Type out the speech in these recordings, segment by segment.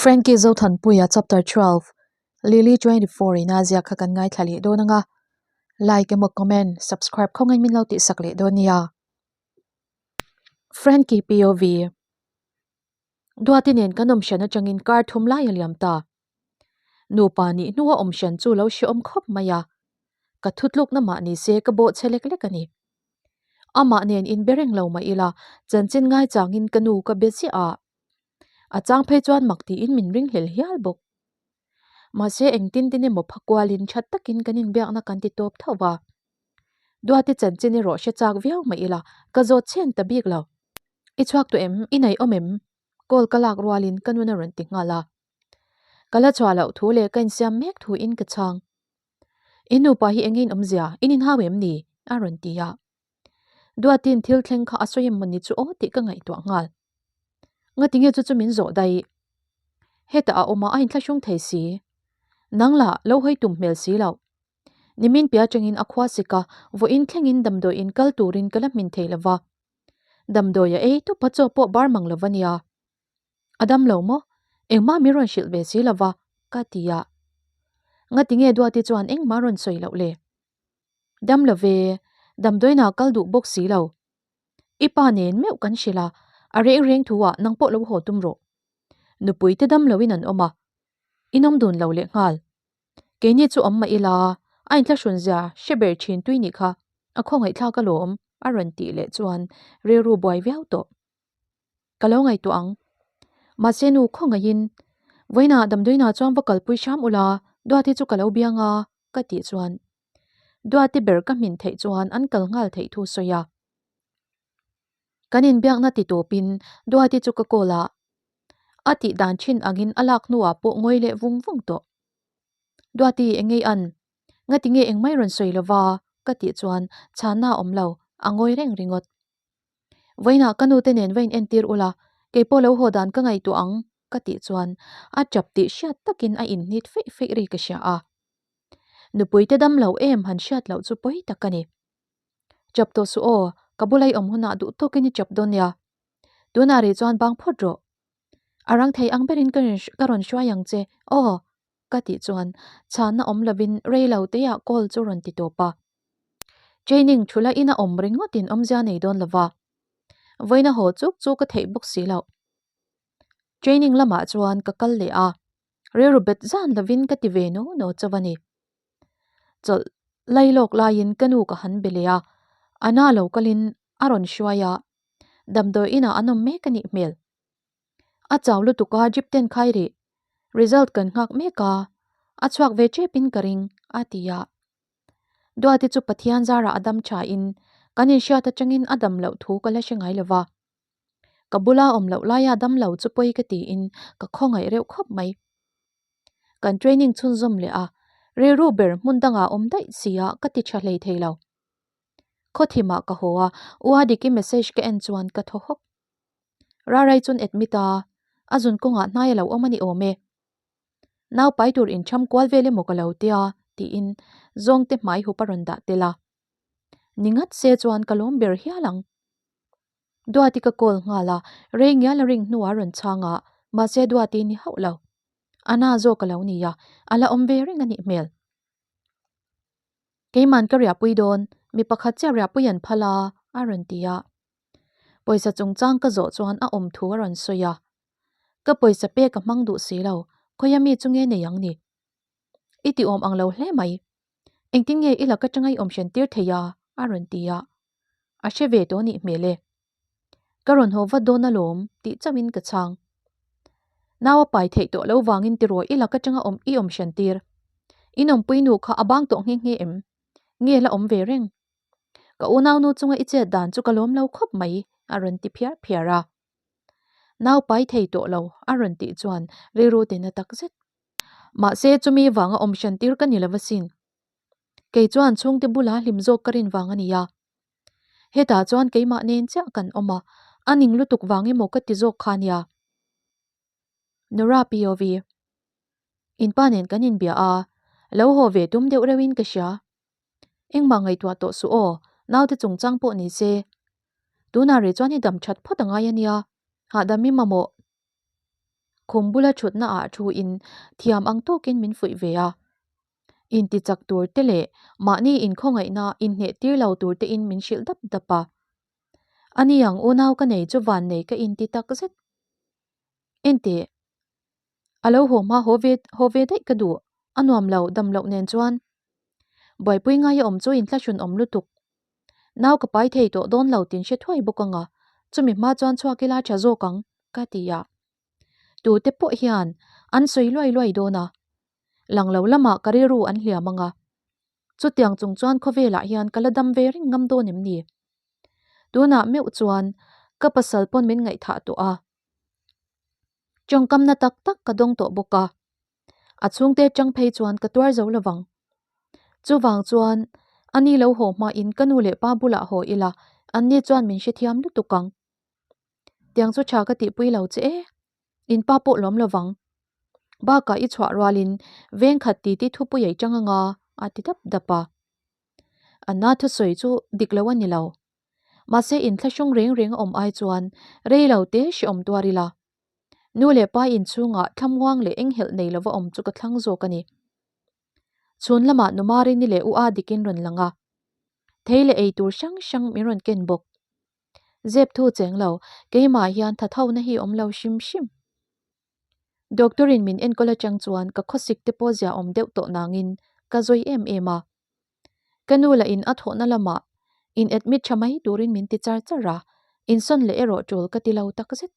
Frankie Zothanpuia Chapter 12, Lily 24 in a ziak kha kan ngaithla leh dawn anga, like emaw comment, subscribe khawngaih min lo tihsak leh dawn nia. Frankie POV Duati nen kan awm hran atangin kar thum lai a liam ta. Nupa nih hnua awm hran chu lo hrehawm khawp mai a, ka thutlukna mah ni se ka bawh che lek lek a ni. Amah nen inbe reng lo mah ila chanchin ngaichangin ka nu ka be ziah a, a chang phei chuan mak tiin min ringhlel hial bawk. Mahse engtin tin emaw pha kualin tha takin kan inbiakna kan ti tawp tho va. Duati chanchin erawh hre chak viau mah ila ka zawt chhen ta bik lo. I chhuak tawh em? I nei awm em? Call ka lak rualin ka nun a rawn ti nghal a. Ka la chhuah loh thu leh ka insiam mek thu in ka chhang. In nupa hi eng in awmzia? In inhau em ni? a rawn ti a. Duatin thil thleng kha a sawi em mawni chu aw tih ka ngaihtuah nghal. Ngatinge chu chu min zawh daih? Hetah a awm a, a inthlahrung thei si. Nang lah lo hawi tum hmel si loh. Nimin piah atangin a khua sik a, vawiin thlengin damdawiin kal turin ka la hmin thei lo va. Damdawi a ei tawp a chaw pawh bar mang lo va nia. A dam lo maw? Engmah min rawn hrilh ve si lo va, ka ti a. Ngatinge Duati chuan engmah rawn sawi loh le? Dam lo ve, damdawiinah kal duh bawk si lo. I pa nen meuh kan hrilh a, a reng reng thu ah nang pawh lo haw tum rawh. Nupui te dam loin an awm a, in awm dun lo leh nghal. Keini chu awm mah ila, a inthlahrun zia hre ber thin tui nih kha a khawngaihthlak alawm a rawn tih leh chuan rilru buai viau tawh. Ka lo ngaihtuah ang. Mahse nu khawngaihin, Vawiinah damdawiinah chuan va kalpui hram ula, Duati chu ka lo biang a, ka tih chuan Duati ber ka hmin theih chuan an kal nghal theih thu sawi a. Kan inbiakna ti tawpin Duati chu ka call a, a tih dan thin angin a lak hnuah pawh ngawi leh vung vung tawh. Duati engei an? Ngati nge engmai rawn sawi lova? ka tih chuan chhanna a awm lo, a ngawi reng ringawt. Vawiinah ka nute nen va in entir ula, keipawh lo haw dan ka ngaihtuah ang ka tih chuan a tap tih hriat takin a inhnit feih feih ri ka hria a. Nupui te dam lo em han hriat loh chu pawi tak a ni. Chap tawh suh aw, ka bula i awm hunah duh tawkin i chap dawn nia. Tunah rih chuan bang phawt rawh. A rang thei ang berin ka rawn hruai ang che aw ka tih chuan chhanna awm lovin rei lo teiah call chu rawn ti tawp a. Training thu la ina awm ringawtin awmzia nei dawn lova, vawiina haw chuk chu ka theih bawk si loh. Training lamah chuan ka kal leh a, rilru bet zan lovin ka ti ve no no chauh a ni. Chawlh lai lawk laiin ka nu ka han be leh a, a na lo kalin a rawn hruai a, damdawi inah an awm mek a nih hmel. A chau lutuk a drip ten khai rih, result kan nghak mek a, a chhuak ve tepin ka ring, a ti a. Duati chu Pathian zarah a dam thain kan inhriat atangin a dam loh thu ka la hre ngai lova. Ka bula awm loh laia dam lo chu pawi ka tiin ka khawngaih reuh khawp mai. Kan training chhunzawm leh a, rilru ber hmun dangah awm daih sia ka ti tha hlei thei lo. Khawthimah ka haw a, U Adiki message ka en chuan ka thaw hawk. Rarai chun admit a, a zun kawngah hnai a lo awm a ni awm e. Nau pai tur intham kual vel emaw ka lo tia tiin zawngte hmai hup a rawn dah tel a. Ni ngat se chuan ka lawm ber hial ang. Duati ka call nghal a, rei ngial a ring hnuah a rawn chhang a, mahse Duati ni hauh lo. A na zawk a lo ni a, a la awm ve reng a nih hmel. Keiman ka riahpui dawn, mi pakhat chiah riahpui an phal a, a rawn ti a. Pawisa chungchang ka zawh chuan a awm thu a rawn sawi a. Ka pawisa pek a hmang duh si lo, khawia mi chu nge nei ang ni? I ti awm ang lo hle mai. Engtin nge i laka tanga i awm hran tir thei a? a rawn ti a. A hre ve tawh nih hmel e. Ka rawn haw vat dawn alawm tih chauhin ka chhang. Nau a pai theih tawh lo vangin tiraw i laka tanga awm i awm hran tir. In awmpui nu kha a bang tawh nghe nghe em? Nge la awm ve reng? Ka unaunu chunga i chet dan chu ka lawm lo khawp mai a rawn ti phiar phiar a. Nau pai thei tawh lo a rawn tih chuan rilru te na tak zet. Mahse chumi vanga awm hran tir ka ni lo asin. Kei chuan chhungte bula hlim zawk ka rin vang a nia. Hetah chuan keimah nen chiah kan awm a, a ning lutuk vang emaw ka ti zawk kha nia. Nora POV. Inpa nen kan inbia a, lo haw ve tum deuh reuhin ka hria. Engmah ngaihtuah tawh suh aw, naute chungchang pawh ni se. Tunah rih chuan i dam that phawt a ngai a nia, hahdam i mamawh. Khum bula thutna ah thu in thiam ang tawkin min fuih ve a. Inti chak tur te leh mahni inkhawngaihna inhneh tir lo tur te in min hrilh dap dap a. Ani ang unau ka nei chu van nei ka inti tak zet. Enteh, a lo haw hma haw ve haw ve daih ka duh, a nuam lo dam loh nen chuan. Buaipui ngaia awm chu inthlahrun awm lutuk. Nau ka pai thei tawh dawn lo tin hre thuai bawk anga, chumi hma chuan chhuak ila tha zawk ang, ka ti a. Tute pawh hian an sawi luai luai dawn a, lang lo lamah ka rilru an hliam anga, chutiang chung chuan khawvelah hian ka la dam ve reng ngam dawn em ni? Tunah meuh chuan ka pasal pawn min ngaihthah tawh a, tawngkamna tak tak ka dawng tawh bawk a, a chhungte atang phei chuan ka tuar zo lovang. Chuvang chuan a ni lo haw hmain ka nu leh pa bulah haw ila anni chuan min hrethiam lutuk ang. Tiang chu tha ka tihpui lo che e, in pa pawh lawm lovang. Bakah i chhuah rualin veng khat titi thupui ei tang anga a ti dap dap a. Anna thusawi chu dik lo a ni lo. Mahse inthlahrung reng reng a awm ai chuan rei lo te hreawm tuar ila. Nu leh pa inchhungah thlamuang leh enghelh nei lova awm chu ka thlang zawk a ni. Chhun lamah Numarini leh U A dikin rawn lang a. Thei leh ei tur hrang hrang min rawn ken bawk. Zep thu cheng lo, keimah hian tha thona hi awm lo hrim hrim. Doctor in min enkawl atang chuan ka khawsik te pawh zia awm deuh tawh nangin ka zawi em em a. Ka nu lah in a thawhna lamah in admit tha mai turin min ti char char a, insawn leh erawh tul ka ti lo takzet.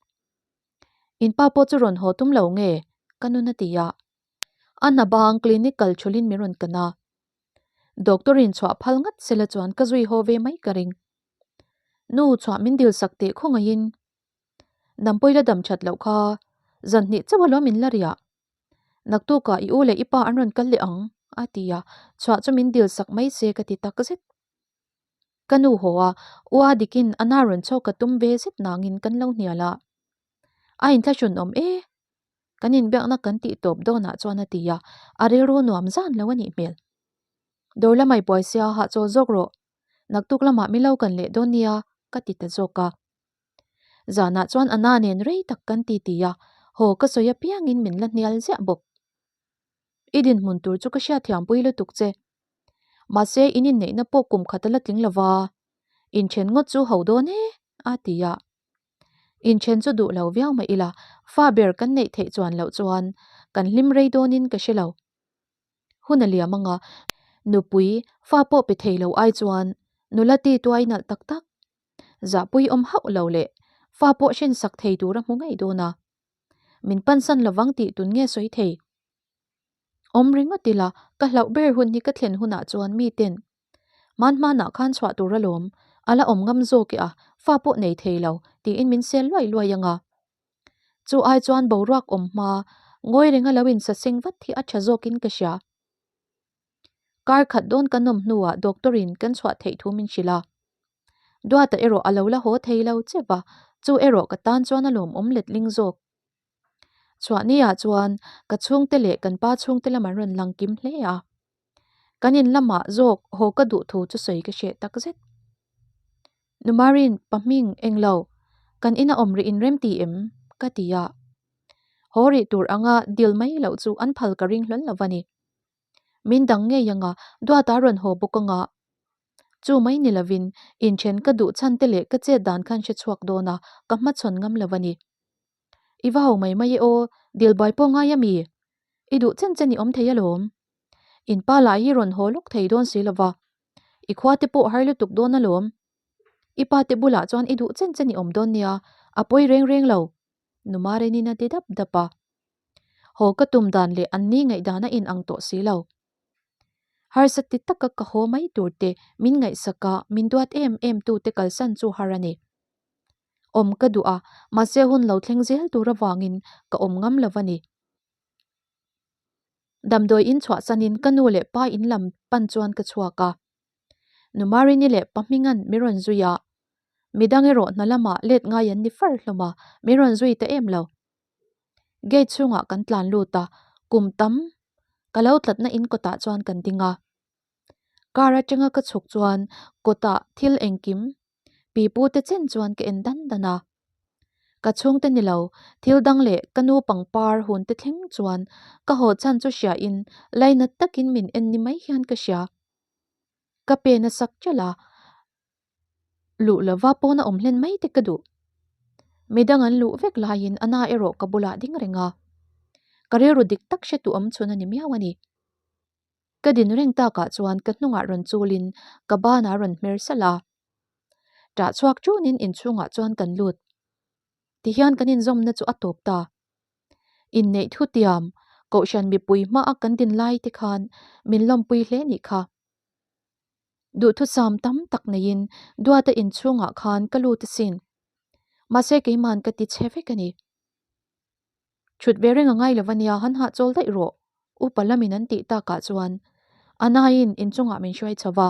In pa pawh chu rawn haw tum lo nge? Ka nun a ti a. A hna bang clinic kal thulin min rawn kan a. Doctor in chhuah phal ngat sela chuan ka zui haw ve mai ka ring. Nu chhuah min dil sak teh khawngaihin Dampuila dam that loh kha zan hnih chauh alawm in la riah. Naktukah i u leh i pa an rawn kal leh ang a ti a, chhuah chu min dil sak mai se ka ti tak zet. Ka nu haw a, u a dikin a na rawn chho ka tum ve zet nangin kan lo hnial a. A inthlahrun awm e, kan inbiakna kan tih tawp dawnah chuan a ti a, a rilru nuam zan lo a nih hmel. Dawr lamai buai sia hahchawl zawk rawh, naktuk lamah mi lo kan leh dawn nia ka ti ta zawk a. Zanah chuan a na nen rei tak kan ti ti a, haw ka sawi apiangin min la hnial ziah bawk. I dinhmun tur chu ka hriatthiampui lutuk che. Mahse in inneihna pawh kum khat a la tling lova, inthen ngawt chu ho dawn e, a ti a. Inthen chu duh lo viau mah ila, fa ber kan neih theih chuan loh chuan kan hlim rei dawnin ka hre lo. Hun a liam anga, nupui fa pawh pe thei lo ai chuan nula ti tuai nalh tak tak. Zahpui awm hauh lo leh fa pawh hrensak thei tur a hmu ngei dawn a. Min pansan lovang tih tun nge sawi thei? Awm ringawt ila, ka hlauh ber hun hi ka thlen hunah chuan miten hman hmanah khan chhuah tur alawm, a la awm ngam zawk e a, fa pawh nei thei lo, tiin min sel luai luai anga. Chu ai chuan boruak awm hma ngawi renga lo insaseng vat hi a tha zawkin ka hria. Kar khat dawn kan awm hnuah doctor in kan chhuah theih thu min hrilh a. Duata erawh a lo la haw thei lo che va, chu erawh ka tan chuan a lawmawm letling zawk. Chhuah ni ah chuan ka chhungte leh kan pa chhungte lam an rawn lang kim hle a. Kan in lamah zawk haw ka duh thu chu sawi ka hreh takzet. Nu Marin, pa hming eng lo, kan ina awm rih in rem ti em? ka ti a. Haw rih tur anga dil mai loh chu an phal ka ring hlawn lo va ni. Min dang ngei anga Duata rawn haw bawk anga chu mai ni lovin inthen ka duh chhan te leh ka chet dan khan hre chhuak dawn a, ka hmachhawn ngam lo a ni. I va ho mai mai e aw, dil buai pawh ngai a mi? I duh chen chen i awm thei alawm. In pa lah hi rawn haw lawk thei dawn si lova, i khua te pawh har lutuk dawn alawm. I pa te bulah chuan i duh chen chen i awm dawn nia, a pawi reng reng lo. Numarenin a ti dap dap a. Haw ka tum dan leh an ni ngaihdan a inang tawh si lo. Harsa ti taka ka haw mai tur te min ngaihsak a, min duat em em tu te kalsan chu har a ni. Awm ka duh a, mahse hun lo thleng zel tur avangin ka awm ngam lo a ni. Damdawi in chhuahsanin ka nu leh pa in lam pan chuan ka chhuak a. Nu Marini leh pa Hminga'n min rawn zui a, midang erawh hna lamah let ngai an ni far hlawm a, min rawn zui ta em lo. Gate chhungah kan tlan lut a, kum tam ka lo tlatna in kawtah chuan kan ding a. Car atanga ka chhuk chuan kawtah thil engkim pipu te chen chuan ka en dan dan a. Ka chhungte ni lo, thil dang leh ka nu pangpar hun te thleng chuan ka haw chhan chu hria in lainat takin min en ni mai hian ka hria. Ka pen a sak ṭalh a, luh lova pawn a awm hlen mai te ka duh. Midang an luh vek laiin a na erawh ka bulah ding reng a, ka rilru dik tak hre tu awm chhun a ni miau a ni. Ka din reng takah chuan ka hnungah rawn chulin ka banah rawn hmer salh a. Ṭah chhuak ṭunin inchhungah chuan kan lut. Tihian kan inzawmna chu a tawp ta. Inneih thutiam, Kohhran mipui hmaa kan din lai te khan min lawmpui hle nih kha. Duhthusam tam tak neiin Duata inchhungah khan ka lut asin. Mahse keiman ka ti chhe vek a ni. Chhut ve reng a ngai lo ania han hahchawl daih rawh, upa lamin an tih takah chuan a naiin inchungah min hruai chho va.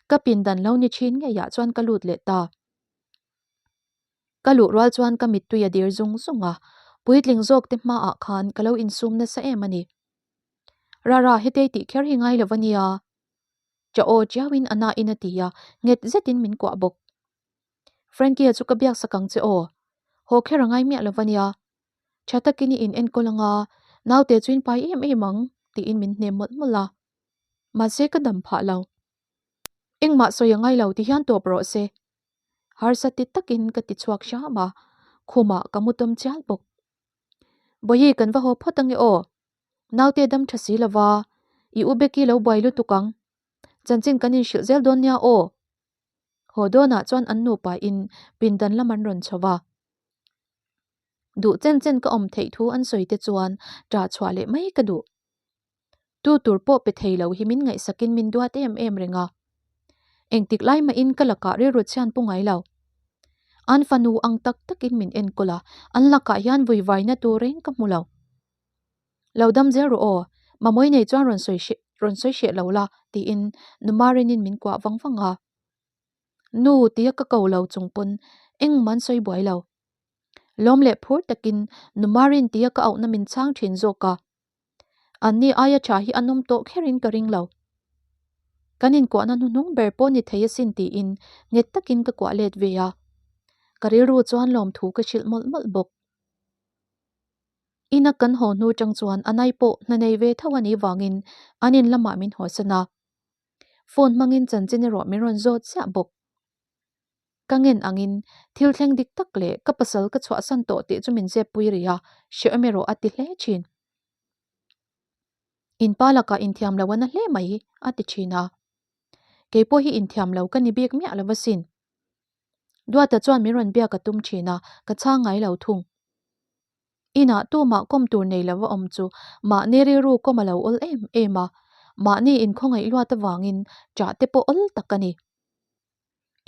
Ka pindan lo ni thin ngeiah chuan ka lut leh ta. Ka luh rual chuan ka mittui a dir zung zung a, puitling zawk te hmaah khan ka lo insum nasa em a ni. Rara hetei tih kher hi ngai lo ania. Cha aw chiauin a nain a ti a, nghet zetin min kuah bawk. Frankie-a chu ka biak sak ang che aw. Haw kher a ngai miah lo ania. Tha takin i in enkawl anga, naute chu in pai em em ang, tiin min hnem mawlh mawlh a. Mahse ka dam phah lo. Engmah sawi a ngai lo ti hian tawp rawh se. Harsa ti takin ka ti chhuak hram a, khumah ka mu tawm chial bawk. Bawihi kan va haw phawt ange aw. Naute dam tha si lova, i u Becky lo buai lutuk ang. Chanchin kan inhrilh zel dawn nia aw. Haw dawnah chuan an nupa in pindan lam an rawn chho va. Duh chen chen ka awm theih thu an sawi te chuan ṭah chhuah leh mai ka duh. Tu tur pawh pe thei lo hi min ngaihsakin min duat em em reng a. Engtik lai mahin ka lakah rilru chhian pu ngai lo. An fanu ang tak takin min enkawl a, an lakah hian vuivaina tur reng ka hmu lo. Lo dam zel rawh aw, Mamawii nei chuan rawn sawi hreh rawn sawi hreh lo la tiin Nu Marinin min kuah vang vang a. Nu tia ka ko lo chung pawn engmah an sawi buai lo. Lawm leh phur takin Nu Marin tia ka auhna min chhang thin zawk a. Anni aia tha hi an awm tawh kherin ka ring lo. Kan inkuahna hnuhnung ber pawh ni thei asin tiin nghet takin ka kuah let ve a. Ka rilru chuan lawmthu ka hrilh mawlh mawlh bawk. Ina kan haw hnu chang chuan a nai pawh hna nei ve tho a nih vangin an in lamah min hawsan a. Phone hmangin chanchin erawh min rawn zawt chiah bawk. Ka ngen angin thil thleng dik tak leh ka pasal ka chhuahsan tawh tih chu min zep pui rih a, hrehawm erawh a ti hle thin. In pa lakah inthiam lo a na hle mai a ti thin a. Kei pawh hi inthiam lo ka ni bik miah lo asin. Duata chuan min rawn biak a tum thin a, ka chhang ngai lo thung. Inah tumah kawm tur nei lova awm chu mahni rilru kawm a lo awl em em a, mahni inkhawngaih luat avangin ṭah te pawh awl tak a ni.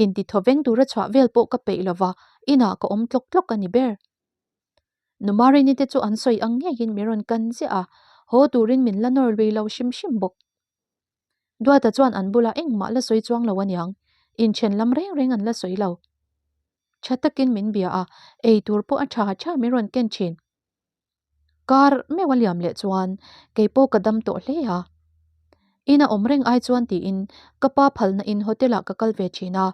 Inti thawveng tura chhuah vel pawh ka peih lova, inah ka awm tlawk tlawk a ni ber. Nu Marini te chu an sawi ang ngeiin min rawn kan ziah a, haw turin min la nawr lui lo hrim hrim bawk. Duata chuan an bulah engmah la sawi chuang lo aniang, inthen lam reng reng an la sawi lo. Tha takin min bia a, ei tur pawh a tha tha min rawn ken thin. Kar meuh a liam leh chuan kei pawh ka dam tawh hle a. Ina awm reng ai chuan tiin ka pa phalna in hotel ah ka kal ve thin a.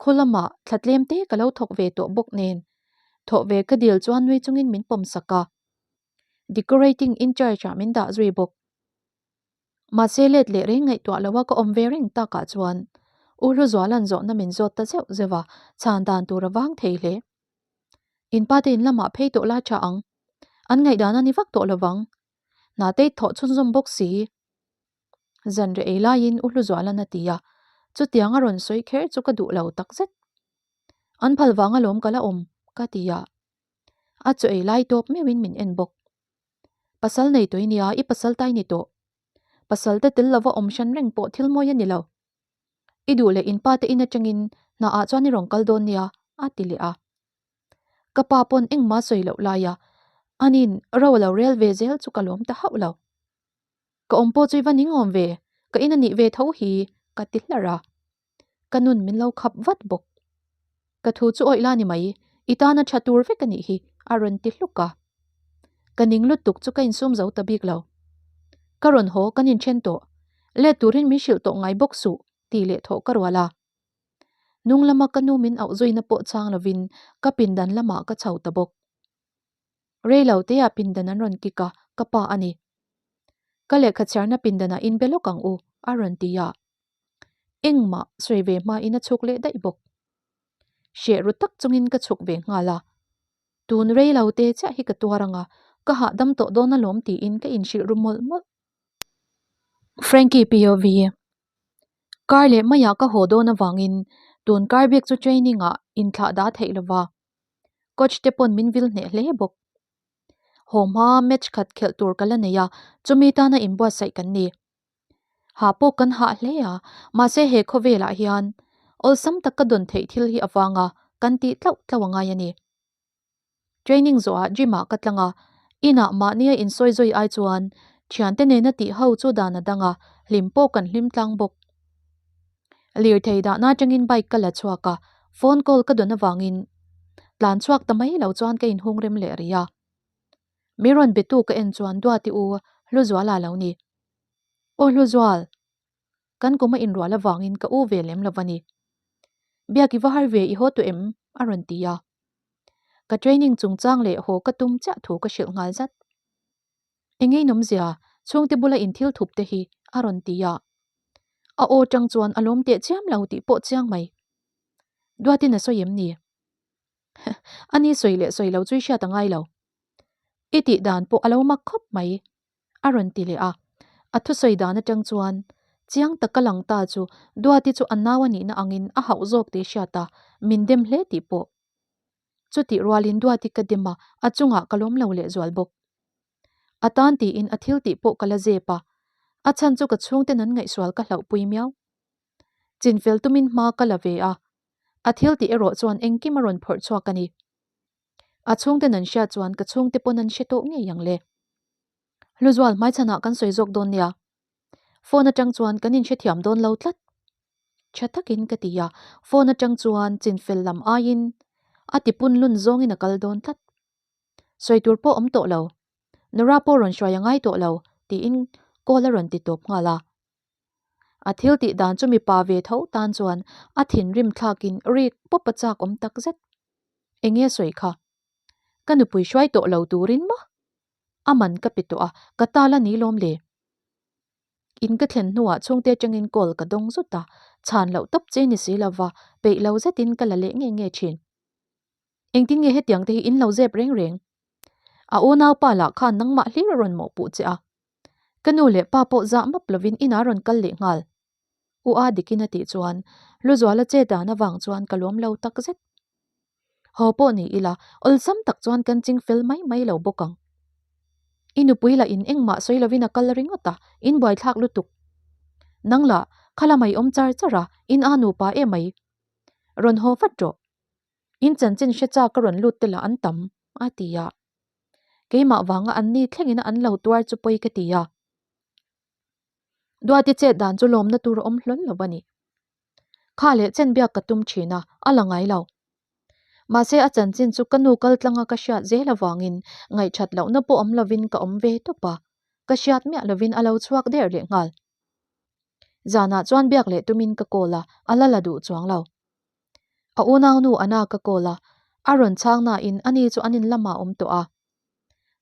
Khaw lamah thla tlem te ka lo thawk ve tawh bawk nen thawh ve ka dil chuan nui chungin min pawm sak a. Decorating in charge ah min dah zui bawk. Mahse let leh reng ngaihtuah loha ka awm ve reng takah chuan U Hluzuala'n zawhna min zawt ta zeuh zeuh a, chhan dan tur a vang thei hle. In pa te in lamah phei tawh la tha ang. An ngaihdan a ni vak tawh lovang. Hnatei thawh chhunzawm bawk si. Zan reh ei laiin U Hluzuala'n a ti a, chutiang a rawn sawi kher chu ka duh lo takzet. An phal vang alawm ka la awm, ka ti a. A chaw ei lai tawp meuhin min en bawk. Pasal nei tawh i nia, i pasal tai ni tawh. Pasal te tel lova awm hran reng pawh thil mawi a ni lo. I duh leh in pa te in atangin hna ah chuan i rawn kal dawn nia, a ti leh a. Ka pa pawn engmah sawi loh lai a, anin ro a lo rel ve zel chu ka lawm ta hauh lo. Ka awm pawh chu i va ning awm ve, ka in a nih ve tho hi, ka ti hlarh a. Ka nun min lo khap vat bawk. Ka thu chu awih la ni mai, i tana tha tur vek a nih hi, a rawn ti hluk a. Ka ning lutuk chu ka insum zo ta bik lo. Ka rawn haw kan inthen tawh, let turin min hrilh tawh ngai bawk suh, tih leh thawh ka rual a. Hnung lama ka nu min auh zuina pawh chang lovin ka pindan lamah ka chho ta bawk. Rei lo teah pindan an rawn kik a, ka pa a ni. Ka lehkha chhiarna pindanah inbe lawk ang u, a rawn ti a. Engmah sawi ve hmain a chhuk leh daih bawk. Hreh ru tak chungin ka chhuk ve nghal a. Tun rei lo te chiah hi ka tuar ang a, ka hahdam tawh dawn alawm tiin ka inhrilh ru mawlh mawlh. Frankie POV Kar leh maiah ka haw dawn avangin tun kar bik chu training ah inthlah dah theih lova, coach te pawn min vil hneh hle bawk. Haw hma match khat khelh tur ka la nei a, chumi tana inbuatsaih kan ni. Hah pawh kan hah hle a, mahse he khawvelah hian awlsam tak ka dawn theih thil hi avanga kan tih tlauh tlauh a ngai a ni. Training zawhah gym ah ka tlang a, inah mahnia insawi zawi ai chuan thiante nena tih ho chu dan a dang a, hlim pawh kan hlim tlang bawk. Lirthei dahna atangin bike ka la chhuak a, phone call ka dawn avangin tlan chhuak ta mai lo chuan ka inhung rem leh rih a. Mi rawn betu ka en chuan Duati u Hluzuala lo ni. Aw Hluzual! Kan kum a inrual avangin ka u ve lem lo va ni. Biak i va har ve i haw tawh em? a rawn ti a. Ka training chungchang leh haw ka tum chiah thu ka hrilh nghal zat. Eng einawmzia, chhungte bula inthil thup te hi a rawn ti a. A aw tang chuan a lawm teh chiam lo tih pawh chiang mai. Duatin a sawi em ni? A ni sawi leh sawi lo chu i hriat a ngai lo. I tih dan pawh a lo mak khawp mai, a rawn ti leh a. A thusawi dan atang chuan chiang taka lang ta chu Duati chu a nau a nihna angin a hauh zawk tih hriat a, min dem hle tih pawh. Chutih rualin Duati ka dem a, a chungah ka lawm lo lehzual bawk. A tan tiin a thil tih pawh ka la zep a, a chhan chu ka chhungten an ngaihsual ka hlauhpui miau. Chinfel tumin hma ka la ve a, a thil tih erawh chuan engkim a rawn phawrh chhuak a ni. A chhungten an hriat chuan ka chhungte pawn an hre tawh ngei ang le. Hluzual hmaichhanah kan sawi zawk dawn nia. Phone atang chuan kan inhrethiam dawn lo tlat. Tha takin ka ti a, phone atang chuan chinfel lam aiin a tipun lun zawngin a kal dawn tlat. Sawi tur pawh awm tawh lo. Nora pawh rawn hruai a ngai tawh lo tiin call a rawn ti tawp nghal a. A thil tih dan chu mipa ve tho tan chuan a thinrim thlakin rik pawp a chak awm tak zet. Eng nge sawi kha? Ka nupui hruai tawh lo turin maw? A man ka pe tawh a, ka tal a ni lawm le. In ka thlen hnuah chhungte atangin call ka dawng zut a, chhan loh tawp che ni si lova peih lo zetin ka la leh nge nge thin. Engtin nge hetiang te hi in lo zep reng reng? A unaupa lah khan nangmah hlir a rawn mawhpuh che a. Ka nu leh pa pawh zah map lovin inah rawn kal leh nghal. U A dikin a tih chuan Hluzuala che dan avang chuan ka lawm lo tak zet. Haw pawh ni ila awlsam tak chuan kan ching fel mai mai lo bawk ang. I nupui lah in engmah sawi lovin a kal ringawt a, in buaithlak lutuk. Nang lah kha lamah i awm char char a, in a nupa emai. Rawn haw vat rawh. In chanchin hre chak ka rawn lut te lah an tam, a ti a. Keimah vanga an ni thlengin an lo tuar chu pawi ka ti a. Duati chet dan chu lawmna tur a awm hlawn lo a ni. Kha leh chen biak ka tum thin a, a la ngai lo. Mahse a chanchin chu ka nu kal tlanga ka hriat zel avangin ngaihthat lohna pawh awm lovin ka awm ve tawp a, ka hriat miah lovin a lo chhuak der leh nghal. Zanah chuan biak leh tumin ka call a, a la la duh chuang lo. A unaunu Anna ka call a, a rawn chhang nain ani chu an in lamah a awm tawh a.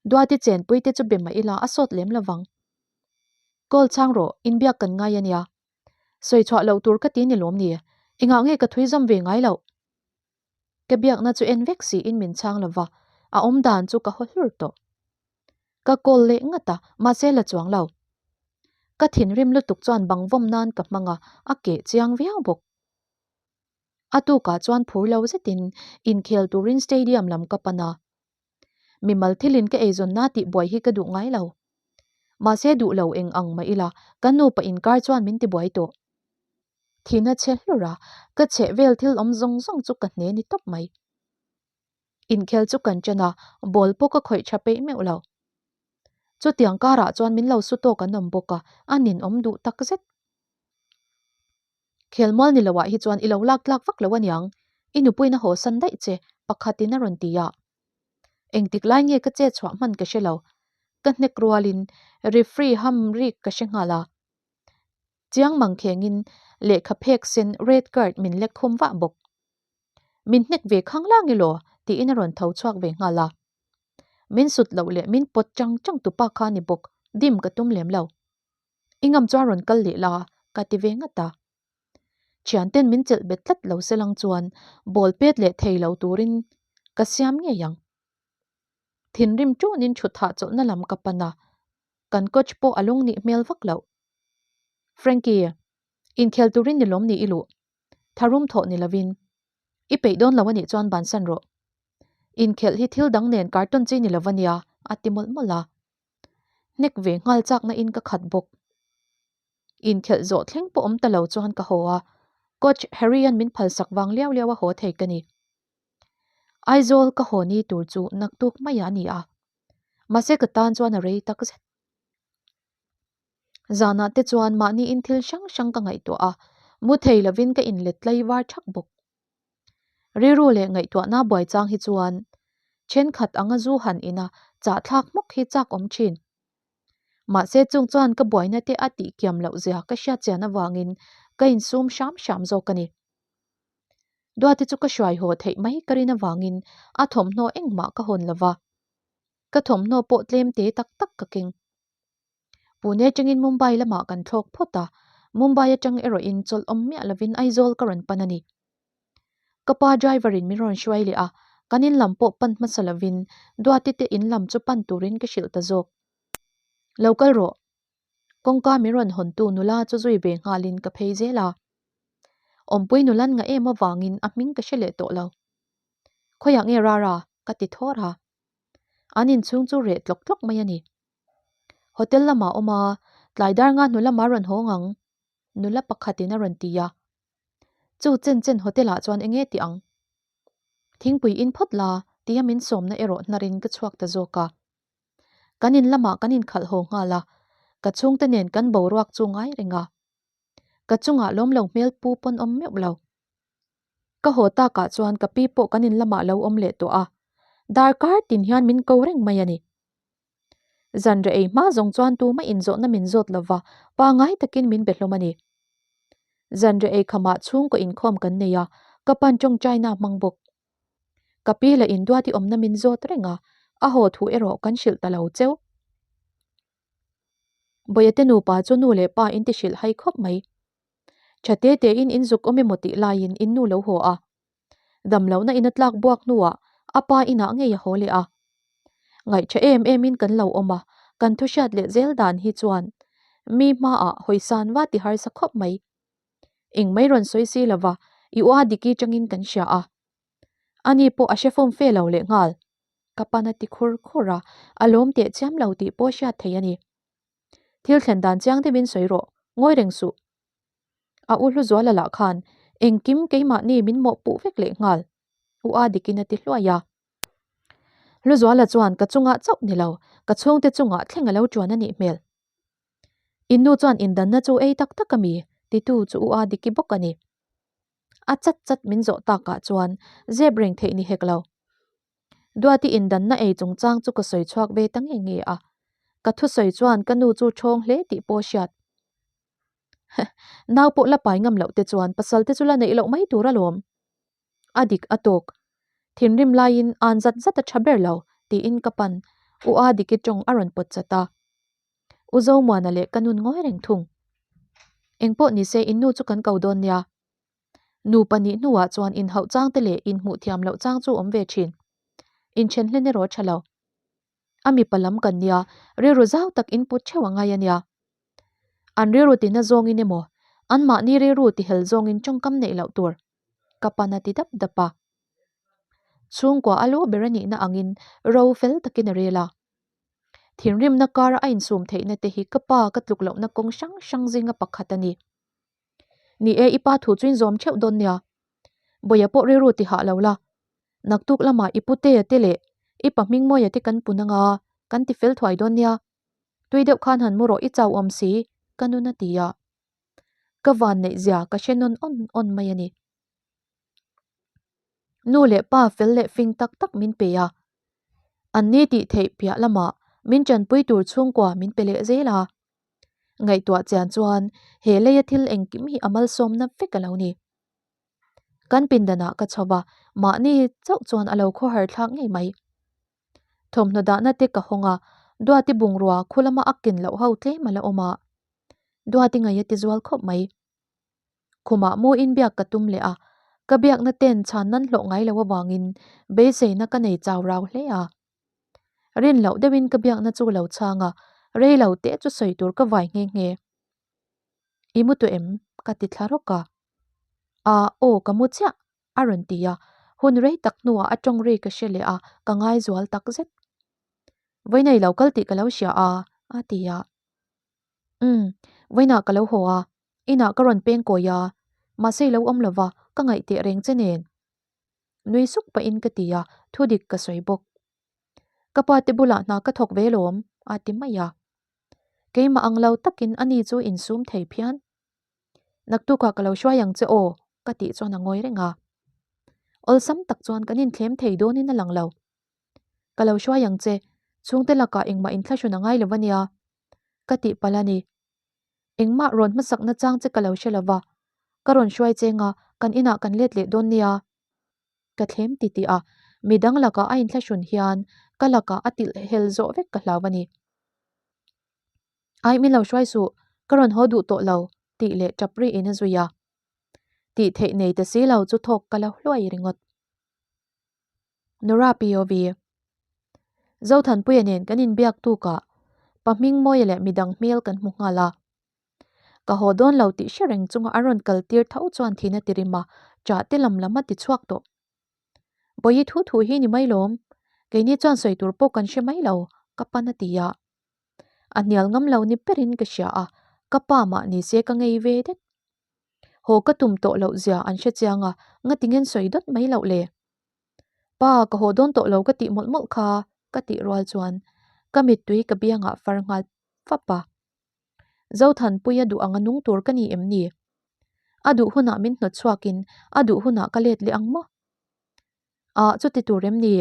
Duati chenpui te chu be mah ila a sawt lem lovang. Call chhang rawh, inbiak kan ngai a nia. Sawi chhuah loh tur ka ti ni lawm ni? Engah nge ka thui zawm ve ngai loh? Ka biakna chu en vek siin min chhang lova, a awm dan chu ka haw hlur tawh. Ka call leh ngat a, mahse la chuang lo. Ka thinrim lutuk chuan bang vawm nan ka hmang a, a keh chiang viau bawk. A tukah chuan phur lo zetin inkhel turin stadium lam ka pan a. Mimal thilin ka eizawnna tih buai hi ka duh ngai lo. Mahse duh lo eng ang mah ila ka nupa inkar chuan min tibuai tawh. Thina chhe hlur a, ka chheh vel thil awm zawng zawng chu ka hne ni tawp mai. Inkhel chu kan ṭan a, ball pawh ka khawih ṭha peih meuh lo. Chutiang karah chuan min lo su tawk an awm bawk a, a ninawm duh tak zet. Khelmual ni loah hi chuan i lo lak tlak vak lo aniang, i nupuiin a haw san daih che, pakhatin a rawn ti a. Engtik lai nge ka che chhuah hman ka hre lo, ka hnek rualin referee ham rik ka hre nghal a. Chiang mang khengin lehkha phek sen red card min lek khum vah bawk. Min hnek ve khang lang elaw tiin a rawn tho chhuak ve nghal a. Min sut loh leh min pawt chang chang tupa kha ni bawk, dim ka tum lem lo. I ngam chuan rawn kal leh la ka ti ve ngat a. Thianten min chelh bet tlat lo se lang chuan ball pet leh thei lo turin ka siam ngei ang. Thinrim ṭunin thut hahchawlhna lam ka pan a, kan coach pawh a lung nih hmel vak loh. Frankie, inkhel turin ni lawm ni i luh? Tharum thawh ni lovin. I peih dawn lo a nih chuan bansan rawh. Inkhelh hi thil dang nen kartawn chi ni lova nia, a ti mawlh mawlh a. Hnek ve nghal chakna in ka khat bawk. Inkhelh zawh thleng pawh awm ta lo chuan ka haw a, Coach Harry-a'n min phalsak vang liau liau a haw thei ka ni. Aizawl ka haw ni tur chu naktuk mai a ni a, mahse ka tan chuan a rei tak zet. Zanah te chuan mahniin thil hrang hrang ka ngaihtuah a, mu thei lovin ka inlet tlai var thak bawk. Rilru leh ngaihtuahna buai chang hi chuan thenkhat anga zu han ina chahthlak hmawk hi chak awm thin. Mahse chung chuan ka buaina te a tih kiam loh zia ka hriat chian avangin ka insum hram hram zawk a ni. Duati chu ka hruai haw theih mai ka rin avangin a thawmhnaw engmah ka hawn lova, ka thawmhnaw pawh tlem te tak tak ka keng. Pune atangin Mumbai lamah kan thlawk phawt a, Mumbai atang erawhin chawlh awm miah lovin Aizawl ka rawn pan a ni. Ka pa driver in min rawn hruai leh a, kan in lam pawh pan hmasa lovin Duati te in lam chu pan turin ka hrilh ta zawk. Lo kal rawh. Kawngka min rawn hawntu nula chu zui ve nghalin ka phei zel a. Awmpui nulan nga em avangin a hming ka hre leh tawh lo. Khawiah nge Rara? ka ti thawr a. An inchhung chu reh tlawk tlawk mai a ni. Hotel lamah awm a, tlai dar nga hnu lamah rawn hawng ang, nula pakhatin a rawn ti a. Chu chen chen hotel ah chuan enge tih ang? Thingpui in phawt la tia min sawmna erawh hnarin ka chhuak ta zawk a. Kan in lamah kan inkhalh haw nghal a, ka chhungte nen kan boruak chu ngai reng a. Ka chungah lawm lo hmel pu pawn awm meuh lo. Ka haw takah chuan ka pi pawh kan in lamah lo awm leh tawh a, darkar tin hian min ko reng mai a ni. Zanre ei hma zawng chuan tumah inzawhna min zawt lova pangai takin min be hlawm a ni. Zanre ei khamah chhungkaw inkhawm kan nei a, ka pan tawngtaina a hmang bawk. Ka pi leh induati awmna min zawt reng a, a haw thu erawh kan hrilh ta lo cheu. Bawihate nupa chu nu leh pa in ti hrilh hai khawp mai. Tha te tein in zuk awm emaw tih laiin in nu lo haw a. Damlohna in a tlak buak hnuah a pa inah ngei a haw leh a. Ngaihṭha em emin kan lo awm a, kan thu hriat leh zel dan hi chuan mi hmaah hawisan va ti harsa khawp mai. Eng mai rawn sawi si lova i ua diki changin kan hria a. Ani pawh a hre fawm fe lo leh nghal. Ka pan a ti khur khur a, a lawm teh chiam lo tih pawh hriat thei a ni. Thil thlen dan chiang deuhin sawi rawh, ngawi reng suh. A u Hluzuala lah khan engkim keimahni min mawhpuh vek leh nghal, u a dikin a ti hluai a. Hluzuala chuan ka chungah chauh ni lo, ka chhungte chungah thleng a lo ṭuan a nih hmel. In nu chuan indanna chu ei tak tak a mi, titu chu u a diki bawk a ni. A chat chat min zawh takah chuan zep reng theih ni hek lo. Duati indanna ei chungchang chu ka sawi chhuak ve ta nge nge a, ka thusawi chuan ka nu chu ṭhawng hle tih pawh hriat. Nau pawh la pai ngam loh te chuan pasal te chu la neih loh mai tur alawm. A dik a tawk. Thinrim laiin an zat zat a tha ber lo tiin ka pan U A Diki tawng a rawn pawt chat a. U Zomuana leh ka nun ngawi reng thung. Engpawh nise in nu chu kan ko dawn nia. Nupa nih hnuah chuan inhauh chang te leh inhmuh thiam loh chang chu awm ve thin. Inthen hlen erawh a tha lo. A mipa lam kan nia, rilru zau tak in put theuh a ngai a nia. An rilru tina zawngin emaw, anmahni rilru tihel zawngin tawngkam neih loh tur, ka pan a ti dap dap a. Chhungkua a lu ber a nihna angin ro fel takin a rel a. Thinrimna kara a insum theihna te hi ka pa ka tluk lohna kawng hrang hrang zinga pakhat a ni. Ni e, i pa thu chu inzawm theuh dawn nia. Bawia pawh rilru ti hah lo la. Naktuk lamah i putea te leh i pa Hmingmawia te kan pun anga kan ti fel thuai dawn nia. Tui deuh khan han mu rawh i chau awm si, ka nun a ti a. Ka van neih zia ka hre nawn awn awn mai a ni. Nu leh pa fel leh fing tak tak min pe a. An ni tih theih piah lamah min tanpui tur chhungkua min pe leh zel a. Ngaihtuah chian chuan he leia thil engkim hi a malsawmna vek a lo ni. Kan pindanah ka chho va, mahni chauh chuan a lo khawhar thlak ngei mai. Thawmhnaw dahna te ka hawng a, Duati bungrua khu lama a ken loh ho tlem a la awm a. Duati ngaih a ti zual khawp mai. Khumah mu inbiak ka tum leh a, ka biakna ten chhan nan hlawh ngai lo avangin beiseina ka nei chau rau hle a. Rin loh deuhin ka biakna chu lo chhang a, rei lo teh chu sawi tur ka vai nghe nghe. I mu tawh em? ka ti thla rawk a. A, aw ka mu chiah, a rawn ti a, hun rei tak hnuah a tawng ri ka hre leh a, ka ngai zual tak zet. Vawiinei lo kal tih ka lo hria a, a ti a. Umm, vawiinah ka lo haw a, inah ka rawn peng kawi a, mahse i lo awm lo va, ka ngaih teh reng che nen. Nui suk pahin ka ti a, thu dik ka sawi bawk. Ka pa te bulah hna ka thawk ve lawm, a ti mai a. Keimah ang lo takin ani chu insum thei phian. Naktukah ka lo hruai ang che aw, ka tih chuan a ngawi reng a. Awlsam tak chuan kan inthlem thei dawnin a lang lo. Ka lo hruai ang che, chhungte lakah engmah inthlahrun a ngai lo ania, ka tih palh a ni. Engmah rawn hmasakna chang che ka lo hre lo va, ka rawn hruai cheng a, kan inah kan let leh dawn nia. Ka thlem ti tih a, midang lakah a inthlahrun hian ka lakah a tilh hel zawh vek ka hlau a ni. Ai min lo hruai suh, ka rawn haw duh tawh lo, tih leh tap riin a zui a. Tih theih nei ta si lo chu thawk ka lo hluai ringawt. Nora POV. Zothanpuia nen kan inbiak tukah pa Hmingmawia leh midang hmel kan hmu nghal a. Ka haw dawn lo tih hre reng chunga a rawn kal tir tho chuan thina ti rim a, chah te lam lam a ti chhuak tawh. Bawihi thu thu hi ni mai lawm, keini chuan sawi tur pawh kan hre mai lo, ka pan a ti a. A hnial ngam lo ni berin ka hria a, ka pa mah ni se ka ngei ve det. Haw ka tum tawh loh zia an hre chiang a, ngatinge sawi dawt mai loh le? Pa, ka haw dawn tawh lo ka tih mawlh mawlh kha, ka tih rual chuan ka mittui ka biangah far nghal fap a. Zothanpuia duh anga nung tur ka ni em ni? A duh hunah min hnawt chhuakin a duh hunah ka let leh ang maw? Ah, chuti tur em ni?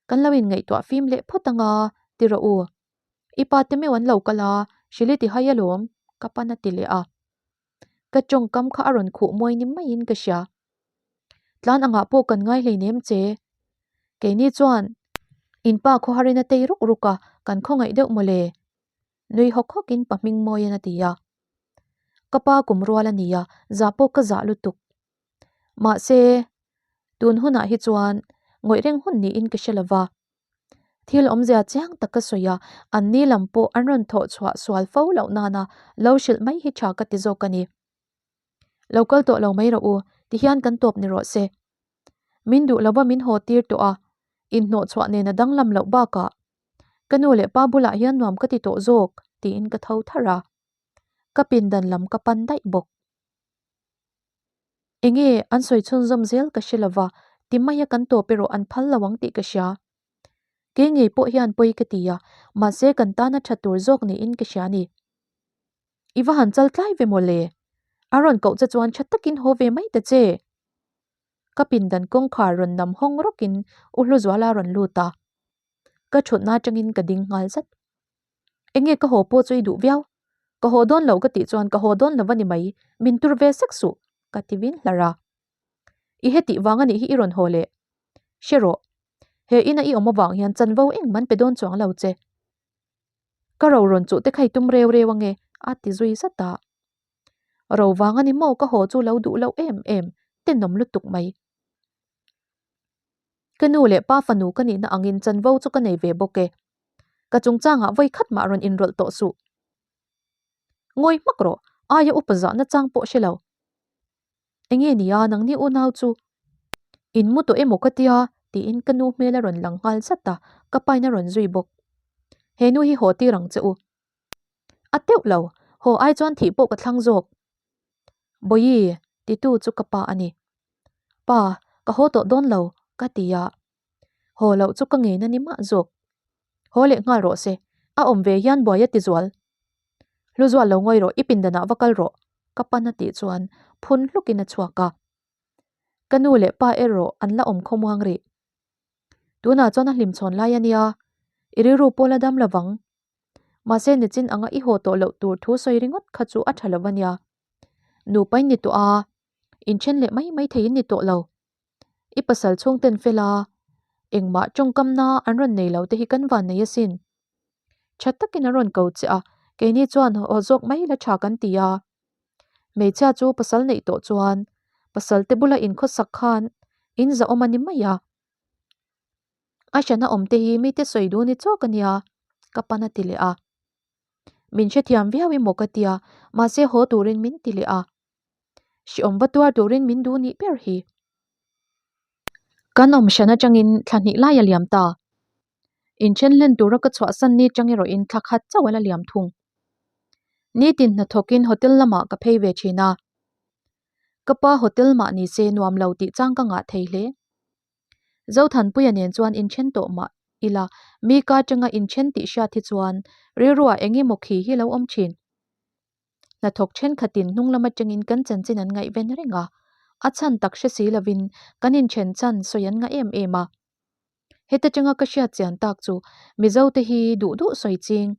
Kan lo inngaihtuah fim leh phawt anga, ti rawh u. I pa te meuh an lo kal a, hrilh i ti hai alawm, ka pan a ti leh a. Ka tawngkam kha a rawn khuh mawi ni maiin ka hria. Tlan angah pawh kan ngai hleinem che. Keini chuan in pa khawharin a tei ruk ruk a, kan khawngaih deuh mawle. Nui hawk hawkin pa hming mawiin a ti a. Ka pa kum rual a ni a, zah pawh ka zah lutuk. Mahse, tun hunah hi chuan ngawih reng hun niin ka hre lova. Thil awmzia chiang tak ka sawi a, an ni lam pawh an rawn thawh chhuah sual fo loh nana lo hrilh mai hi tha ka ti zawk a ni. Lo kal tawh lo mai rawh u, tihian kan tawp ni rawh se. Min duh lova min haw tir tawh a, inhnawh chhuah nena danglam loh bakah ka nu leh pa bulah hian nuam ka ti tawh zawk tiin ka tho tharh a, ka pindan lam ka pan daih bawk. Enge an sawi chhunzawm zel ka hre lova, ti maia kan tawp erawh an phal lo ang tih ka hria. Kei ngei pawh hian pawi ka ti a, mahse kan tana tha tur zawk niin ka hria ni. I va han chal tlai ve maw le? A rawn koh che chuan tha takin haw ve mai ta che. Ka pindan kawngkhar rawn nam hawng rawkin U Hluzuala rawn lut a. Ka thutna atangin ka ding nghal zat. Enge ka haw pawh chu i duh viau? Ka haw dawn lo ka tih chuan ka haw dawn lo a ni mai, min tur ve sek suh, ka ti vin hlar a. I hetih vang a nih hi i rawn haw leh. Hre rawh, he ina i awm avang hian chanvo engmah an pe dawn chuang lo che. Ka ro rawn chuh te kha i tum reu reu ange, a ti zui zat a. Ro vang a ni maw ka haw chu lo duh loh em em, tenawm lutuk mai. Ka nu leh pa fanu ka nihna angin chanvo chu ka nei ve bawk e. Ka chungchangah vawi khat mah rawn inrawlh tawh suh. Ngawi hmak rawh, aia upa zahna chang pawh hre lo. Enge nia nangni unau chu in mu tawh emaw ka tia tiin ka nu hmel a rawn lang nghal zat a, ka pain a rawn zui bawk. He nu hi haw tir ang che u. A teuh lo, haw ai chuan thih pawh ka thlang zawk. Bawihi, titu chu ka pa a ni. Pa, ka haw tawh dawn lo, ka ti a. Haw loh chu ka ngen a ni mah zawk. Haw leh nghal rawh se, a awm ve hian buai a ti zual. Hluzual lo ngawi rawh, i pindanah va kal rawh, ka pan a tih chuan phun hlukin a chhuak a. Ka nu leh pa erawh an la awm khawmuang rih. Tunah chuan a hlimchhawn lai a nia, i rilru pawl a dam lovang. Mahse nichin anga i haw tawh loh tur thu sawi ringawt kha chu a tha lo a nia. Nupa in ni tawh a, inthen leh mai mai thei in ni tawh lo. I pasal chhungten fel a, engmah tawngkamna an rawn nei lo te hi kan van nei asin. Tha takin an rawn ko che a, keini chuan haw zawk mai la tha kan ti a. Hmeichhia chu pasal neih tawh chuan pasal te bula inkhawsak khan in zahawm a ni mai a. A hrana awm te hi mite sawi duh ni chawk a nia, ka pan a ti leh a. Min hrethiam viau emaw ka tia, mahse haw turin min ti leh a. Hriawm va tuar turin min duh nih ber hi. Kan awm hran atangin thla hnih lai a liam ta. Inthen hlen tura ka chhuahsan ni chang erawhin thla khat chauh a la liam thung. Nitin hnathawkin hotel lamah ka phei ve thin a. Ka pa hotel mah ni se nuam lo tih chang ka ngah thei hle. Zothanpuia nen chuan inthen tawh mah ila mi ka atanga inthen tih hriat hi chuan rilruah eng emaw khi hi lo awm thin. Hnathawk thenkhatin hnung lam atangin kan chanchin an ngaihven reng a, a chhan tak hre si lovin kan inthen chhan sawi an ngah em em a. Heta tanga ka hriat chian tak chu Mizote hi duh duh sawi ching.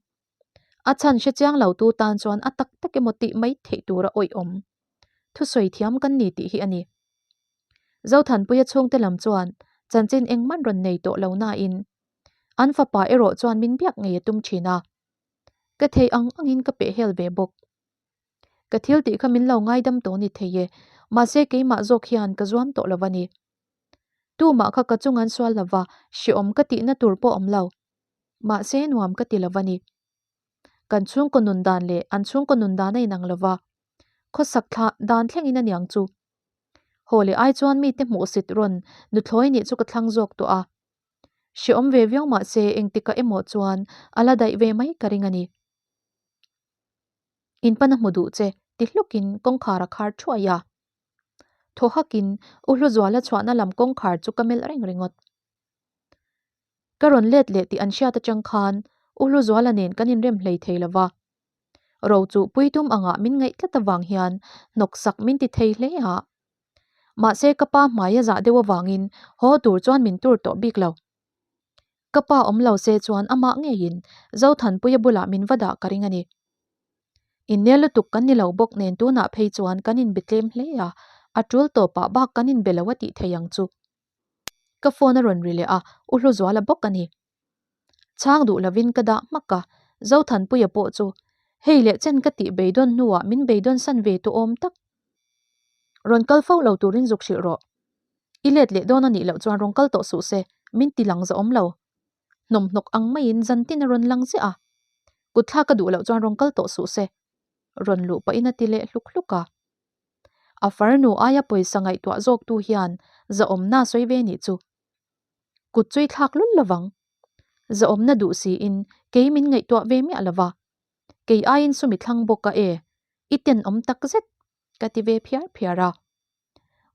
A chhan hre chiang lo tu tan chuan a tak tak emaw tih mai theih tura awihawm thusawi thiam kan ni tih hi a ni. Zothanpuia chhungte lam chuan chanchin engmah rawn nei tawh lo nain an fapa erawh chuan min biak ngei a tum thin a. Ka thei ang angin ka pehhel ve bawk. Ka thil tih kha min lo ngaidam tawh ni thei e, mahse keimah zawk hian ka zuam tawh lo a ni. Tumah kha ka chung an sual lo va, hreawm ka tihna tur pawh awm lo. Mahse nuam ka ti lo a ni. Kan chhungkaw nun dan leh an chhungkaw nun dan a inang lo va, khawsak thlah dan thlengin a niang chu. Haw leh ai chuan mite hmuhsit rawn nuthlawi nih chu ka thlang zawk tawh a. Hreawm ve viau mahse engtikah emaw chuan a la daih ve mai ka ring a ni. In pan a hmu duh che ti hlukin kawngkhar a khar thuai a. Thaw hakin U Hluzuala chhuahna lam kawngkhar chu ka melh reng ringawt. Ka rawn let leh tih an hriat atang khan U Hluzuala nen kan inrem hlei thei lo va. Ro chu puitum angah min ngaih tlat avang hian hnawksak min ti thei hle a. Mahse ka pa hmai a zah deuh avangin haw tur chuan min tur tawh bik lo. Ka pa awm lo se chuan amah ngeiin Zothanpuia bulah min va dah ka ring a ni. Innel lutuk kan ni lo bawk nen tunah phei chuan kan inbe tlem hle a, a tul tawpah bak kan inbe lo a tih thei ang chu. Ka phone a rawn ri leh a, U Hluzuala bawk a ni. Chhang duh lovin ka dah hmak a, Zothanpuia pawh chu hei leh chen ka tih beidawn hnuah min beidawn san ve tu awm tak. Rawn kal fo lo turin zuk hrilh rawh. I let leh dawn a nih loh chuan rawn kal tawh suh se, min ti lang zahawm lo. Hnawmhnawk ang maiin zantin a rawn lang ziah a. Kutthlak a duh loh chuan rawn kal tawh suh se. Rawn luh pahin a ti leh hluk hluk a. A farnu aia pawisa ngaihtuah zawktu hian zahawmna sawi ve nih chu. Kut chu i thlak lul lovang. Zahawmna duh siin kei min ngaihtuah ve miah lova. Kei aiin sumi thlang bawk a e, i tenawm tak zet ka ti ve phiar phiar a.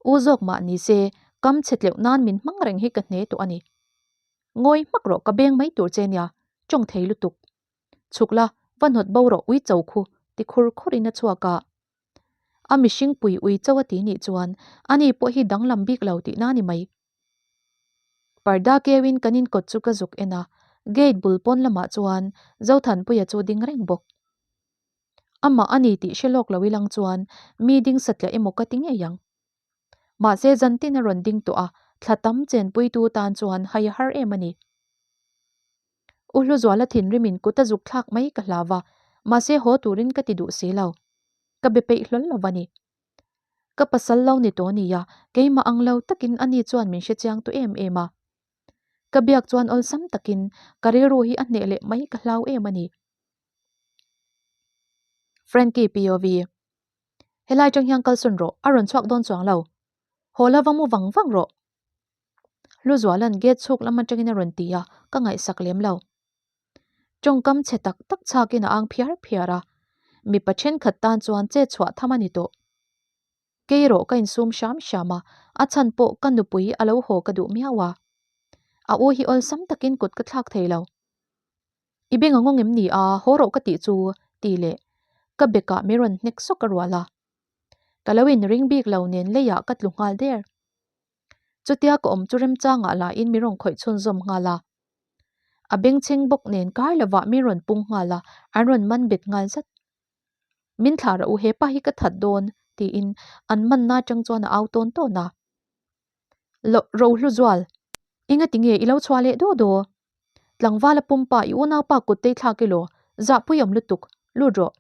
U zawk mah ni se kam chhe tleuh nan min hmang reng hi ka hne tawh a ni. Ngawi hmak rawh ka beng mai tur che nia, tawng thei lutuk. Chhuk la, va hnawt bo rawh ui cho khu ti khur khur in a chhuak a. A mihring pui ui cho a ti nih chuan ani pawh hi danglam bik lo tihna a ni mai. Parda keuin kan inkawt chu ka zuk en a, gate bul pawn lamah chuan Zothanpuia chu ding reng bawk. Amah a ni tih hre lawk lo ilang chuan mi ding satliah emaw ka ti ngei ang. Mahse zantin a rawn ding tawh a, thla tam chenpuitu tan chuan hai a har em a ni. U Hluzuala thinrimin kut a zuk thlak mai ka hlau a, mahse haw turin ka ti duh si lo. Ka be peih hlawl lo a ni. Ka pasal lo ni tawh nia, keimah ang lo takin ani chuan min hrechiang tu em em a. Ka biak chuan awlsam takin ka rilru hi a hneh leh mai ka hlau em a ni. Frankie POV. Helai tang hian kalsawn rawh, a rawn chhuak dawn chuang lo. Haw la va mu vang vang rawh. Hluzuala'n gate chhuk lam atangin a rawn ti a, ka ngaihsak lem lo. Tawngkam chhe tak tak chhakin a ang phiar phiar a, mipa thenkhat tan chuan che chhuah tham a ni tawh. Kei erawh ka insum hram hram a, a chhan pawh ka nupui a lo haw ka duh miau a. A u hi awlsam takin kut ka thlak thei lo. I beng a ngawng em ni a, haw rawh ka tih chu tih leh ka bekah min rawn hnek sawk a rual a. Ka lo inring bik lo nen leiah ka tlu nghal der. Chutia ka awm chu remchangah lahin min rawn khawih chhunzawm nghal a. A bengchheng bawk nen kar lovah mi rawn pung nghal a, an rawn man bet nghal zat. Min thlah rawh u, hepa hi ka that dawn, tiin an manna atang chuan a au tawn tawn a. Lo, Rohluzual, engati nge i lo chhuah leh daw daw? Tlangvala pumpa i unaupa kut tei thlak elaw, zahpui awm lutuk, lut rawh.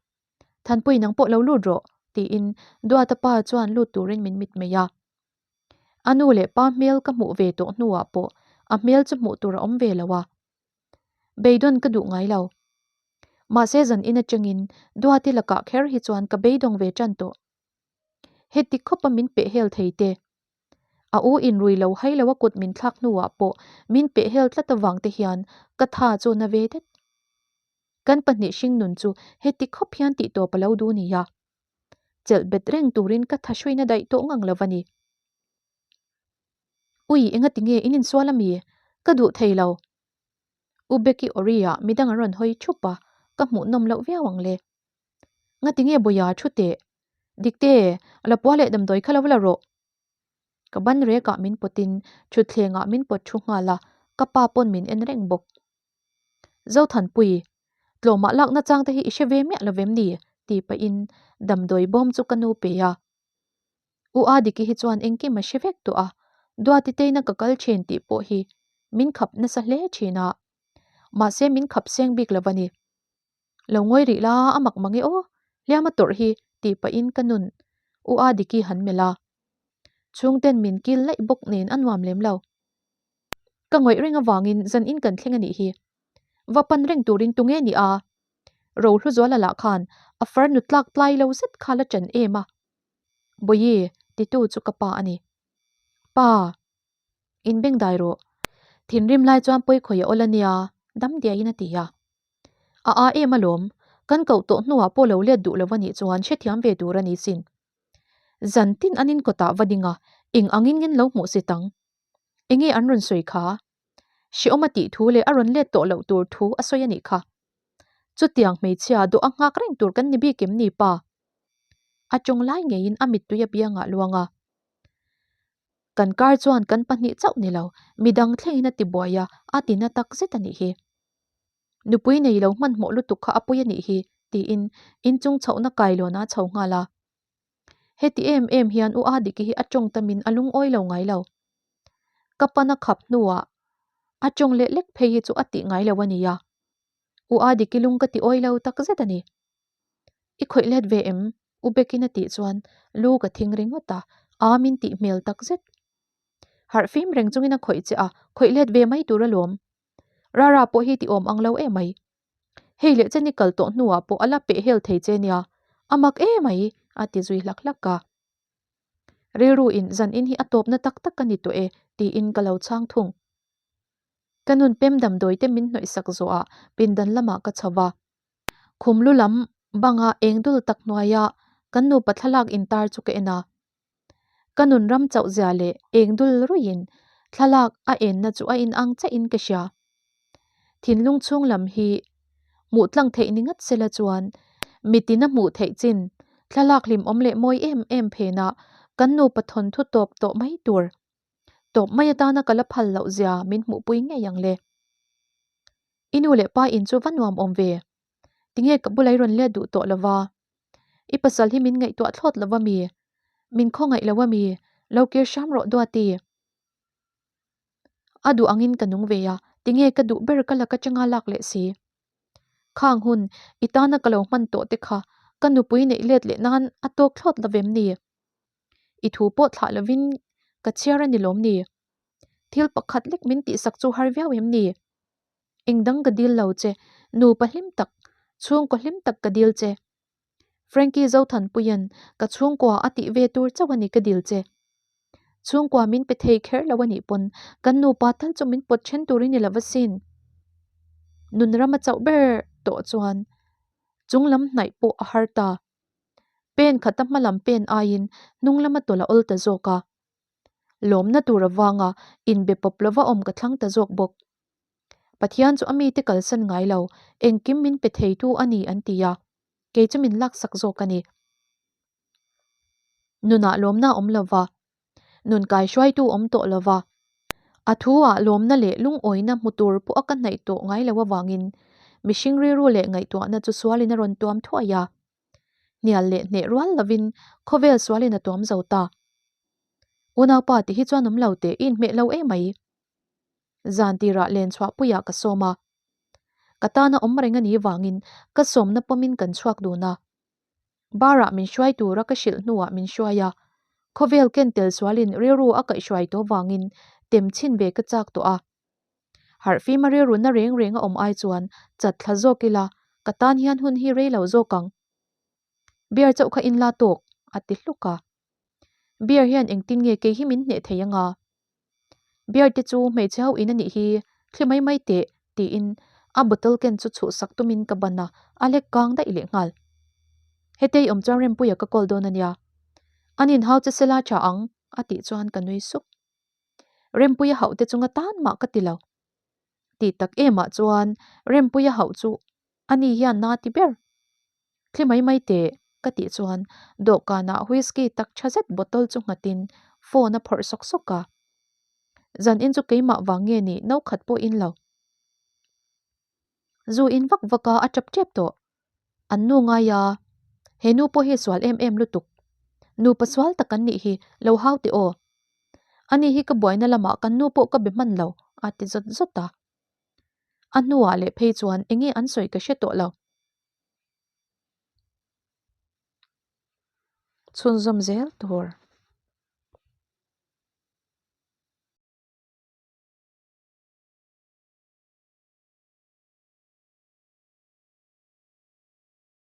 Thanpui nang pawh lo lut rawh, tiin Duata pa chuan lut turin min mitmei a. A nu leh pa hmel ka hmuh ve tawh hnuah pawh a hmel chu hmuh tur a awm ve lo a. Beidawn ka duh ngai lo. Mahse zan in atangin Duati lakah kher hi chuan ka beidawng ve tan tawh. Heti khawpa min peh hel thei te. A u in rui lo hai lo a kut min thlak hnuah pawh min peh hel tlat avang te hian ka tha chu na ve det. Kan pahnih hringnun chu heti khawp hian tihtawp a lo duh nia. Chelh bet reng turin ka tha hruina daih tawh ngang lo va ni. Ui, engati nge in insual a mi? Ka duh thei lo. U Becky Ori-ah midang an rawn hawi thup a, ka hmuh nawm loh viau ang le. Ngati nge Bawia thu teh? Dikte, Lapua leh damdawi kha lo la rawh. Ka ban rekah min pawtin thutthlengah min pawt thu nghal a, ka pa pawn min en reng bawk. Zothanpui, tlawmah lakna chang te hi i hre ve miah lo vem ni? tih pahin damdawi bawm chu ka nu pe a. U Adiki hi chuan engkim a hre vek tawh a, Duati teina ka kal thin tih pawh hi min khap nasa hle thin a, mahse min khap seng bik lo a ni. Lo ngawi rih la, a mak mang e aw, hliam a tawrh hi tih pahin ka nun U Adiki han melh a. Chhungten min kil laih bawk nen a nuam lem lo. Ka ngawih reng avangin zan in kan thleng a nih hi. Va pan reng turin tunge ni a? Rohluzuala lah khan a farnu tlak tlai lo zet kha la ṭan em a. Bawihi, titu chu ka pa a ni. Pa! In beng dai rawh. Thinrim lai chuan pawi khawi a awl a nia, dam diaiin a ti a. A a em alawm, kan koh tawh hnuah pawh lo let duh lo a nih chuan hrethiam ve tur a ni sin. Zan tin an inkawtah va ding a, eng angin ngen lo hmuh si tang. Enge an rawn sawi kha? Hreawm a tih thu leh a rawn let tawh loh tur thu a sawi a nih kha. Chutiang hmeichhia dawh a nghak reng tur kan ni bik em ni pa? A tawng lai ngeiin a mittui a biangah luang a. Kan kar chuan kan pahnih chauh ni lo, midang thlengin a ti buai a, a ti na tak zet a nih hi. Nupui nei lo hmanhmawh lutuk kha a pui a nih hi, tiin inchung chhohna kailawn a chho nghal a. Heti em em hian U Adiki hi a tawng tamin a lungawi lo ngai lo. Ka pan a khap hnuah a tawng leh lek phei hi chu a tih ngai lo a nia. U Adiki lung ka ti awi lo tak zet a ni. I khawih let ve em? U Bekin a tih chuan lu ka thing ringawt a, aa min tih hmel tak zet. Harh fim reng chungin a khawih che a, khawih let ve mai tur alawm. Rara pawh hi ti awm ang lo emai. Hei leh chen i kal tawh hnuah pawh a la peh hel thei che nia, a mak emai a ti zui hlak hlak a. Rilru in zan in hi a tawpna tak tak a ni tawh e tiin ka lo chhang thung. Ka nun pem damdawi te min hnawih sak zawhah pindan lamah ka chho va. Khum lu lam banga eng dul tak hnuaia kan nupa thlalak intar chu ka en a. Ka nun ram chauh zia leh eng dul ruiin thlalak a enna chu a inang chiahin ka hria. Thinlung chhung lam hi hmuh tlang theih ni ngat sela chuan mitin a hmuh theih chin thlalak hlimawm leh mawi em em phenah kan nupa thawnthu tawp tawh mai tur tawp mai atana ka la phal loh zia min hmuhpui ngei ang le. I nu leh pa in chu va nuam awm ve. Tinge ka bula i rawn let duh tawh lova? I pasal hi min ngaihtuah thlawt lo ami? Min khawngaih lo ami? Lo kir hram rawh Duati. A duh angin ka nung ve a, tinge ka duh ber ka laka changa lak leh si? Khang hun, i tana ka lo hman tawh te kha ka nupui neih let leh nan a tawk thlawt lo vem ni? I thu pawh thlah lovin ka chhiar a ni lawm ni? Thil pakhat lek min tihsak chu har viau em ni? Eng dang ka dil lo che, nupa hlim tak, chhungkaw hlim tak ka dil che. Frankie Zothanpuia'n ka chhungkua a tih ve tur chauh a ni ka dil che. Chhungkua min pe thei kher lo a nih pawn kan nupa tal chu min pawt then tur i ni lo asin. Nun rama chauh ber tawh chuan chung lam hnaih pawh a har ta. Pen khata hma lam pen aiin hnung lama tawlh a awl ta zawk a. Lawmna tur avanga inbe pawp lova awm ka thlang ta zawk bawk. Pathian chu a mite kalsan ngai lo, engkim min pe theitu a ni an ti a, kei chu min laksak zawk a ni. Nunah lawmna awm lova, nun kaihruaitu awm tawh lova. A thu-ah lawmna leh lungawina hmu tur pawh a ka hnaih tawh ngai lo avangin mihring rilru leh ngaihtuahna chu sualin a rawn tuam thuai a. Hnial leh hneh rual lovin khawvel sualin a tuam zo ta. Unaupa ti hi chuan awm lo teh i inhmeh lo emai. Zan tirah len chhuahpuiah ka sawm a. Ka tana awm reng a nih vangin ka sawmna pawmin kan chhuak dun a. Bar-ah min hruai tura ka hrilh hnuah min hruai a, khawvel ken tel sualin rilru a kaihhruai tawh vangin tem chhin ve ka chak tawh a. Harhfima rilru na reng reng a awm ai chuan chat thla zawk ila ka tan hian hun hi rei lo zawk ang. Beer chauh kha in la tawk, a ti hluk a. Beer hian engtin nge kei hi min hneh thei anga? Beer te chu hmeichhe ho in a nih hi, thli mai mai teh, tiin a bottle ken chu chhuhsak tumin ka ban a, a lek kang daih leh nghal. Hetei awm chuan Rempuia ka call dawn a nia. An inhau che sela tha ang, a tih chuan ka nui sup. Rempuia hauh te chunga tan mah ka ti lo. Tih tak emah chuan Rempuia hauh chu ani hian na ti ber. Thli mai mai teh, ka tih chuan dawhkanah whisky tak tha zet bottle chu nghatin phone a phawrh sawk sawk a. Zan in chu keimah vang nge ni no khat pawh in lo. Zu in vak vak a a tap tep tawh. An nu ngai a, he nu pawh hi sual em em lutuk. Nupa sual tak an nih hi, lo hau teh aw. Ani hi ka buaina lamah kan nu pawh ka be hman lo, a ti zawt zawt a. A hnuah leh phei chuan enge an sawi ka hre tawh lo. Chhunzawm zel tur.